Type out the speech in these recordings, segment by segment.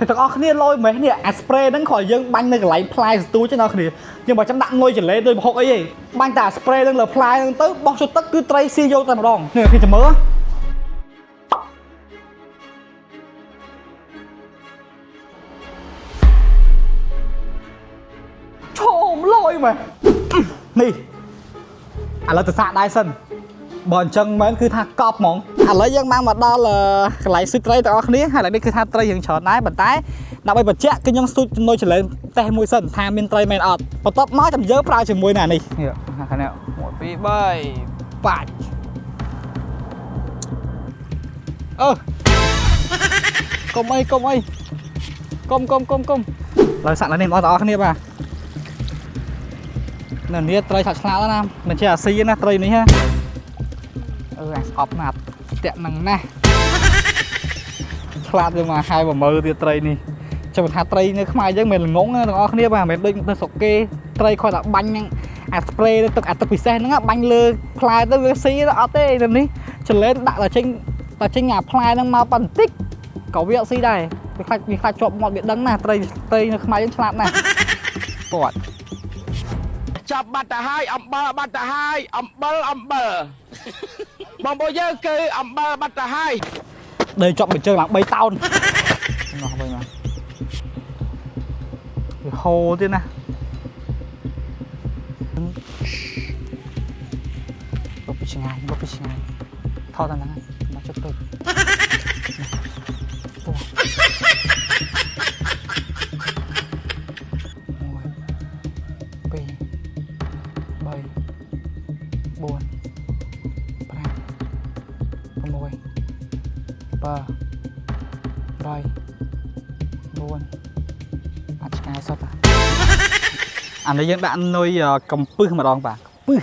តែទាំងអស់គ្នាលយម៉េះនេះអា spray ហ្នឹងគ្រាន់យើងបាញ់នៅកន្លែងផ្លែស្ទូចទេអ្នកគ្នាយើងបើចាំដាក់ងុយចលេដូចប្រហុកអីទេបាញ់តែអា spray ហ្នឹងលើផ្លែហ្នឹងទៅបោះចូលទឹកគឺត្រីស៊ីយកតែម្ដងនេះគេចាំមើលឈោមលយម៉េះនេះឥឡូវទៅសាកដែរសិនបើអញ្ចឹងមែនគឺថាកប់ហ្មងឥឡូវយើងបានមកដល់កន្លែងស្ទូចត្រីទាំងអស់គ្នាហើយឥឡូវនេះគឺថាត្រីរៀងច្រើនដែរប៉ុន្តែដើម្បីបញ្ជាក់គឺខ្ញុំស្ទូចចំណុចចលែនតេស្តមួយសិនថាមានត្រីមែនអត់បន្ទាប់មកចាំយើងប្រើជាមួយនឹងអានេះនេះខាងនេះ1 2 3បាច់អឺកុំអីកុំអីកុំកុំកុំកុំឡើយសាក់ឡើងនេះបងប្អូនគ្នាបាទនៅនេះត្រីឆាត់ឆ្លាតណាមិនជាអាស៊ីណាត្រីនេះហ៎ អឺអាស្អប់ណាស់តាក់នឹងណាស់ឆ្លាតវាមកហើយមកមើលទៀតត្រីនេះចាំថាត្រីនៅខ្មែរយើងមិនល្ងងណាទាំងអស់គ្នាបាទមិនដូចនៅស្រុកគេត្រីគាត់តែបាញ់ហ្នឹងអា spray ទៅទឹកអាទឹកពិសេសហ្នឹងបាញ់លើផ្លែទៅវាស៊ីទៅអត់ទេនៅនេះចលែនដាក់ដល់ចេញដល់ចេញអាផ្លែហ្នឹងមកបន្តិចក៏វាអត់ស៊ីដែរវាខ្លាចជាប់មាត់វាដឹងណាត្រីត្រីនៅខ្មែរយើងឆ្លាតណាស់គាត់ ចាប់បាត់ទៅហើយអំបិលបាត់ទៅហើយអំបិលអំបិលបងប្អូនយើងគឺអំបិលបាត់ទៅហើយ ដីជាប់មួយជើងឡើង3តោននោះវិញមកវាហូរទៀតណា លុបពីឆ្ងាយលុបពីឆ្ងាយថតតាមហ្នឹងហើយមកចិត្តពេកអូ1 2 3 4 5 6 7 8 9អាចឆ្កែសុទ្ធអានេះយើងដាក់នុយកំពឹសម្ដងបាទកំពឹស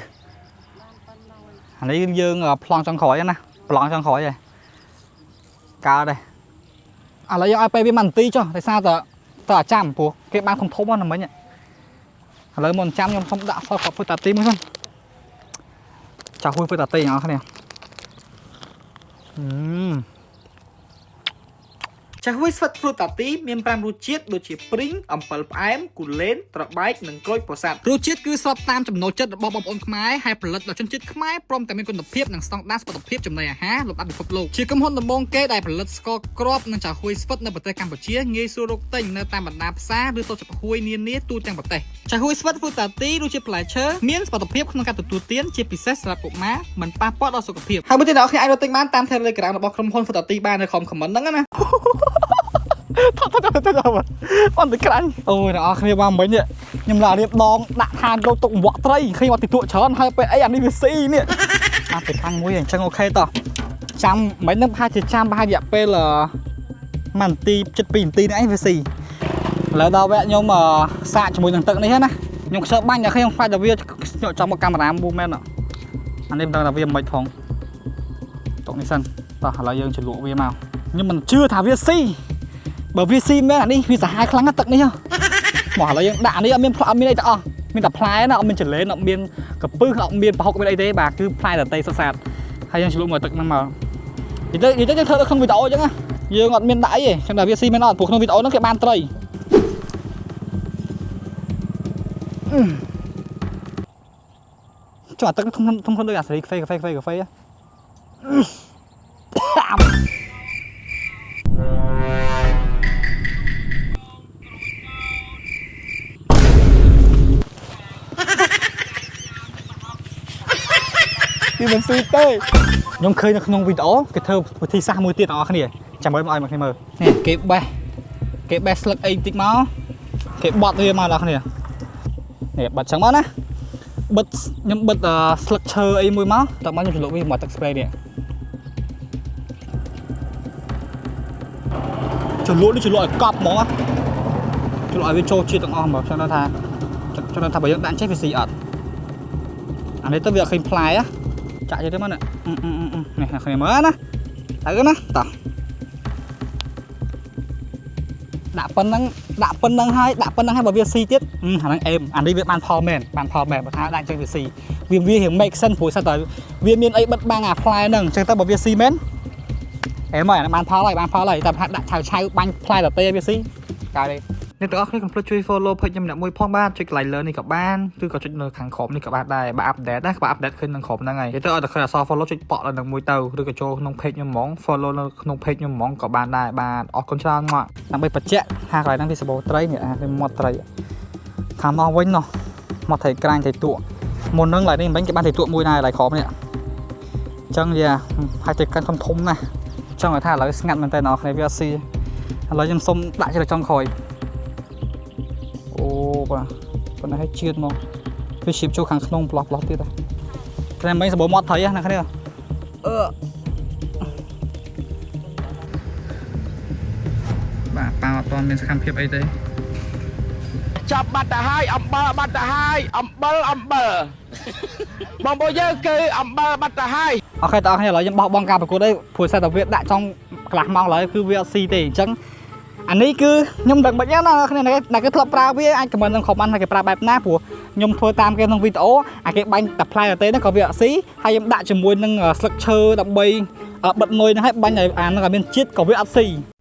អានេះយើងប្លង់ចុងក្រោយណាប្លង់ចុងក្រោយហ៎កើតដែរឥឡូវយើងឲ្យពេលវាមួយនាទីចុះដោយសារតតអាចាំព្រោះគេបានធំធំហ្នឹងមិញឥឡូវមុនចាំខ្ញុំសុំដាក់សល់គ្រាប់ពុតាទីមួយសិនចាស់ហួយពុតាទីអ្នកនរគ្នាអឺ ចាស់ហួយស្វិតហ្វ្រូតាទីមាន5រសជាតិដូចជាព្រីងអំពិលផ្អែមគូលែនត្របែកនិងក្រូចពោធិ៍សាត់រសជាតិគឺស្របតាមចំណូលចិត្តរបស់បងប្អូនខ្មែរហើយផលិតដោយជនជាតិខ្មែរព្រមទាំងមានគុណភាពនិងស្តង់ដារសុវត្ថិភាពចំណីអាហារលំដាប់ពិភពលោកជាក្រុមហ៊ុនដំបូងគេដែលផលិតស្ករគ្រាប់និងចាស់ហួយស្វិតនៅប្រទេសកម្ពុជាងាយស្រួលរកទិញនៅតាមបណ្ដាផ្សារឬតូបចំហួយនានាទូទាំងប្រទេសចាស់ហួយស្វិតហ្វ្រូតាទីរសជាតិផ្លែឈើមានសុវត្ថិភាពក្នុងការទទួលទានជាពិសេសសម្រាប់កុមារមិនប៉ះពាល់ដល់សុខភាពហើយមួយទៀតអ្នកនរគ្នាអាចរកទិញបានតាម Telegram របស់ក្រុមហ៊ុនហ្វ្រូតាទីបាននៅក្នុង comment ហ្នឹងណា ថតថតថតថតអត់ទៅក្រាញ់អូយអ្នកនរគ្នាបានមិញនេះខ្ញុំឡារៀបដងដាក់ឋានកោទុកវក់ត្រីឃើញអត់ទីទួច្រើនហើយពេលអីអានេះវាស៊ីនេះអត់ទៅខាងមួយអញ្ចឹងអូខេតោះចាំមិញនឹងប្រហែលជាចាំប្រហែលរយៈពេល1នាទី7 2នាទីនេះឯងវាស៊ីឥឡូវដល់វគ្គខ្ញុំសាកជាមួយនឹងទឹកនេះណាខ្ញុំខ្ជិលបាញ់ដល់ខ្ញុំខ្លាចតែវាចង់មកកាមេរ៉ាមូមែនអានេះមិនដឹងថាវាមិនផងទុកនេះសិនតោះឥឡូវយើងជ្រលក់វាមកខ្ញុំមិនជឿថាវាស៊ី បើវាស៊ីមែនអានេះវាសាហាវខ្លាំងណាស់ទឹកនេះហ៎មកឥឡូវយើងដាក់អានេះអត់មានផ្លែអត់មានអីទាំងអស់មានតែផ្លែណាអត់មានចលែនអត់មានកពឹសអត់មានប្រហុកមានអីទេបាទគឺផ្លែដតេសុទ្ធសាធហើយយើងជ្រលក់មកទឹកហ្នឹងមកនិយាយទៅយើងធ្វើនៅក្នុងវីដេអូអញ្ចឹងណាយើងអត់មានដាក់អីទេចាំតែវាស៊ីមែនអត់ព្រោះក្នុងវីដេអូហ្នឹងគេបានត្រីចុះអាទឹកធំធំធំដូចអាសេរីកាហ្វេកាហ្វេកាហ្វេកាហ្វេអា វាមិនស៊ីទេខ្ញុំឃើញនៅក្នុងវីដេអូគេធ្វើវិធីសាស្ត្រមួយទៀតអ្នកនរគ្នាចាំមើលមកឲ្យមកគ្នាមើលនេះគេបេះគេបេះស្លឹកអីបន្តិចមកគេបត់វាមកអ្នកនរគ្នានេះបត់ចឹងមកណាបិទខ្ញុំបិទស្លឹកឈើអីមួយមកតោះមកខ្ញុំជ្រលក់វាមកទឹក spray នេះជ្រលក់នេះជ្រលក់ឲ្យកប់ហ្មងណាជ្រលក់ឲ្យវាចូលជាតិទាំងអស់ហ្មងចង់ថាចង់ថាបើយើងដាក់ចេះវាស៊ីអត់អានេះទៅវាអត់ឃើញផ្លែហ៎ ចាក់ទៅមកនេះនេះគ្នាមើលណាទៅណាតោះដាក់ប៉ុណ្ណឹងដាក់ប៉ុណ្ណឹងហើយដាក់ប៉ុណ្ណឹងហើយបើវាស៊ីទៀតអាហ្នឹងអេមអានេះវាបានផលមែនបានផលមែនបើថាដាក់អញ្ចឹងវាស៊ីវាវារៀង make sense ព្រោះសិតតែវាមានអីបិទបាំងអាផ្លែហ្នឹងអញ្ចឹងទៅបើវាស៊ីមែន អេមកអានេះបានផលហើយបានផលហើយតែថាដាក់ឆៅឆៅបាញ់ផ្លែតទេវាស៊ីកើតទេអ្នកទាំងអស់គ្នាកុំភ្លេចជួយ follow page ខ្ញុំអ្នកមួយផងបាទចុចកន្លែងលើនេះក៏បានឬក៏ចុចនៅខាងក្រោមនេះក៏បានដែរបើ update ណាបើ update ឃើញនៅក្រោមហ្នឹងហើយនិយាយទៅឲ្យតែឃើញអក្សរ follow ចុចប៉ក់លើនឹងមួយទៅឬក៏ចូលក្នុង page ខ្ញុំហ្មង follow នៅក្នុង page ខ្ញុំហ្មងក៏បានដែរបាទអរគុណច្រើនមកដើម្បីបញ្ជាក់ថាកន្លែងហ្នឹងវាសបោត្រីនេះអាវាមាត់ត្រីខាងនោះវិញនោះមកត្រីក្រាញ់ត្រីទក់មុនហ្នឹងកន្លែងនេះមិញគេបានត្រីទក់មួយដែរកន្លែងក្រោមនេះអញ្ចឹងយ៉ាហើយត្រីក្រាញ់ធំធំណាស់ចង់ឲ្យថាឥឡូវស្ងាត់មែនតើអ្នកនរគ្នាវាអត់ស៊ីឥឡូវខ្ញុំសុំដាក់ជាចុងក្រោយអូបាទប៉ុន្តែឲ្យជាតិមកវាជ្រាបចូលខាងក្នុងផ្លោះផ្លោះទៀតដែរតែមិញសបោមាត់ត្រីណាគ្នាអឺបាទប៉ាអត់ទាន់មានសកម្មភាពអីទេ ចាប់បាត់ទៅហើយអំបិលបាត់ទៅហើយអំបិលអំបិលបងប្អូនយើងគឺអំបិលបាត់ទៅហើយ OK តោះគ្នាឥឡូវខ្ញុំបោះបង់ការប្រកួតអីព្រោះសិតតែវាដាក់ចង់កន្លះម៉ោងឥឡូវគឺវាអត់ស៊ីទេអញ្ចឹងអានេះគឺខ្ញុំដឹងមិនណាគ្នាដែលគេធ្លាប់ប្រើវាអាច comment ក្នុង comment ថាគេប្រើបែបណាព្រោះខ្ញុំធ្វើតាមគេក្នុងវីដេអូអាគេបាញ់តែផ្លែតែហ្នឹងក៏វាអត់ស៊ីហើយខ្ញុំដាក់ជាមួយនឹងស្លឹកឈើដើម្បីបិទនុយហ្នឹងឲ្យបាញ់ឲ្យអាហ្នឹងឲ្យមានជាតិក៏វាអត់ស៊ី។